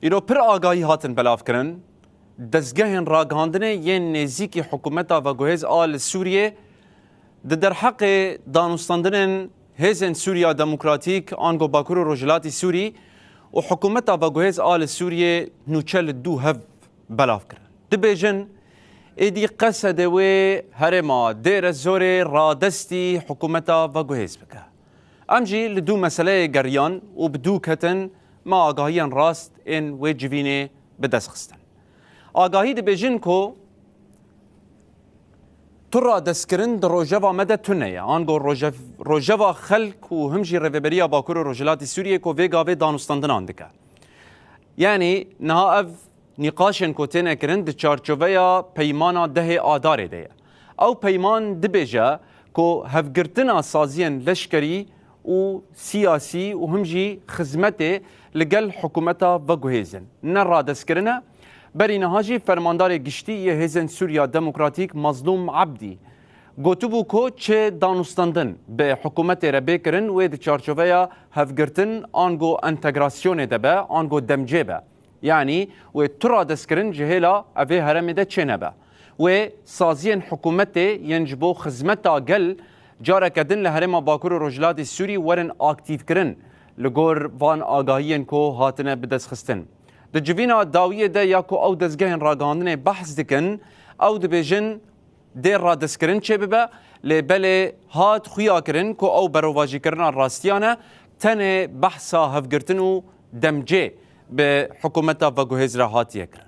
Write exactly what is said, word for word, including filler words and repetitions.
Îro pir agahî hatin belavkirin. Dezgehên ragihandinê yên nêzîkî hikûmeta veguhêz a li Sûriyê di derheqê danûstandinên Hêzên Sûriya Demokratîk ango Bakur û Rojhilatî Sûrî û hikûmeta veguhêz a li Sûriyê nûçe li dû hev belav kirin. Dibêjin, êdî Qesedê wê herêma Dêre Zorê radestî hikûmeta veguhêz bike. Em jî li dû meseleyê geriyan û bi dû ketin me agahiyên rast ên wê civînê bi dest xistin. Agahî dibêjin ku tu radestkirin di rojeva me de tune ye. Ango rojev-, rojeva xelk û him jî Rêveberiya Bakur û Rojhilatî Sûriyê ku vê gavê danûstandinan dike. Yanî niha ev nîqaşên ku têne kirin di çarçoveya peymana dehê Adarê de ye. Ew peyman dibêje ku hevgirtina saziyên leşkerî û siyasî û him jî xizmetê li gel hikûmeta veguhêzin ne radestkirin e. Berî niha jî Fermandarê Giştî yê Hêzên Sûriya Demokratîk Mazlûm Ebdî gotibû ku çi danûstandin bi hikûmetê re bê kirin, wê di çarçoveya hevgirtin ango entegrasyonê de be, ango demcê be. Yanî wê tu radestkirin ji hêla evê herêmê de çênebe. Wê saziyên hikûmetê yên ji bo xizmeta gel careke din li herêma Bakur û Rojhilatê Sûrî werin aktîvkirin, li gor van agahiyên ku hatine bidestxistin. Di civîna dawiyê de ya ku ew dezgehên ragihandinê behs dikin, ew dibêjin dê radestkirin çêbibe, lê belê hat xuya kirin ku ew berovajîkirina rastiyan e, tenê behsa hevgirtin û demcê bi hikûmeta veguhêz re hatiye kirin.